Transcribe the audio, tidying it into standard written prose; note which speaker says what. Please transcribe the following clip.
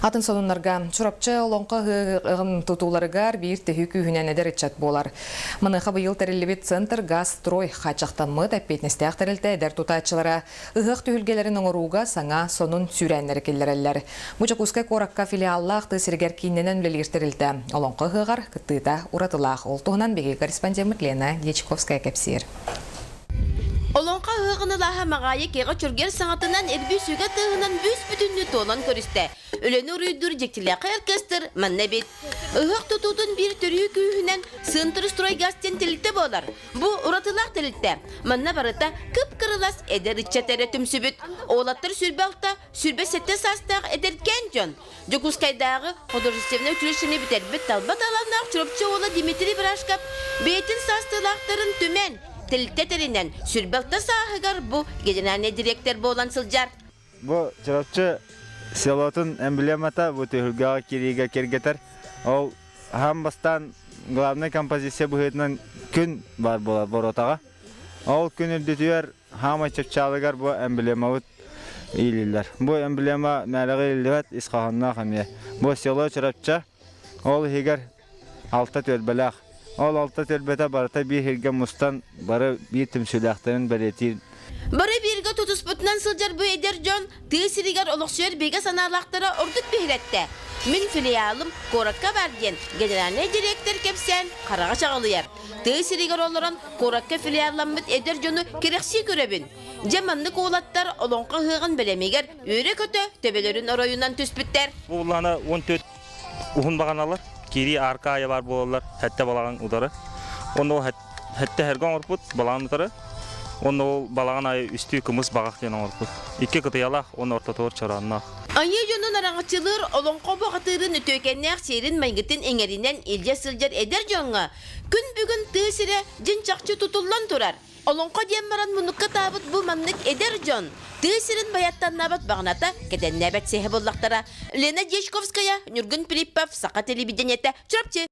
Speaker 1: Атын сонуннарга Чурапчы Олоҥхо ыһыаҕын тутууларыгар биир төһүү күүһүнэн эдэр ыччат буолар. Маныаха быйыл тэриллибит Центр Газстрой хааччахтаммыт эппиэтинэстээх тэрилтэ эдэр тутааччылара ыһыах түһүлгэлэрин оҥорууга саҥа сонун сүүрээннэри киллэрэллэр. Бу Дьокуускай куоракка филиаллаах тыа сиригэр кииннэнэн үлэлиир тэрилтэ Олоҥхо ыһыаҕар кыттыыта уратылаах. Ол туһунан биһиги корреспондеммыт Лена Дьячковская кэпсиир.
Speaker 2: Олоҥхо ыһыаҕын ылааһа Маҕаайы кэҕэ чөргөр саҥатынан эрбии сүгэ тыаһынан бүүс-бүтүннүү туолан көрүстэ. Үлэни уруйдуур дьиктилээхэй оркестр манна эбит. Ыһыах тутуутун биир төрүү күүһүнэн Сынтрстройгаз диэн тэрилтэ буолар. Бу уратылаах тэрилтэ. Манна барыта кып-кырылас эдэр ыччат эрэ түмсүбүт. Уолаттар 26, 27 саастаах эдэркээн дьон. Дьокуускайдааҕы художественнай училищены бүтэрбит талба талааннаах Чурапчы уола Дмитрий Брашков бэйэтин саастыылаахтарын түмэн, тэрилтэ тэринэн, 26 сааһыгар бу генеральнай дириэктэр буолан сылдьар.
Speaker 3: Бу Чурапчы селотун эмблемата бу түһүлгэҕэ киириигэ киэргэтэр. Ол аан бастаан главнай композиция быһыытынан күн баар буолар боруотаҕа. Ол күн үрдүтүгэр хаамай чыпчаалыгар бу эмблемабыт иилиллэр. Бу эмблема мээлэҕэ иилиллибэт ис хоһоонноох эмиэ. Бу село Чурапча, ол иһигэр алта түөлбэлээх. Ол алта түөлбэтэ барыта биир сиргэ мустан бары биир түмсүүлээхтэрин бэлиэтиир.
Speaker 2: Бары бииргэ тутуспутунан сылдьар бу эдэр дьон тыа сиригэр олохсуйар бигэ санаалаахтара ордук биһирэттэ. Мин филиалым куоракка баар диэн генеральнай дириэктэр кэпсээн хараҕа чаҕылыйар. Тыа сиригэр олорон куоракка филиалламмыт эдэр дьону кэрэхсии көрөбүн. Дьэ маннык уолаттар Олоҥхо ыһыаҕын бэлэмигэр үөрэ-көтө төбөлөрүн оройунан түспүттэр.
Speaker 4: Бу буллаҕына 14 уһун баҕаналар, киирии арка аайы баар буолаллар, сэттэ балаҕан утары. Онно ол сэттэ эргэ оҥорбут балаҕан утары. Онно ол балаҕан аайы үстүү кымыс баҕах диэн оҥорбут. Икки кытыйалаах уонна ортотугар чороонноох.
Speaker 2: Айыы дьонун араҥаччылыыр олоҥхо бухатыырын үтүөкэннээх сиэрин-майгытын иҥэринэн илдьэ сылдьар эдэр дьоҥҥо күн бүгүн тыа сирэ дьиҥ-чахчы тутуллан турар. Олоҥхо диэн баран муннукка таабыт бу маннык эдэр дьон тыа сирин байаттаннаабат баҕаната кэтэннээбэт сиһэ буллахтара. Лена Дьячковская, Ньургун Филиппов, Саха телевидениетэ, Чурапчы.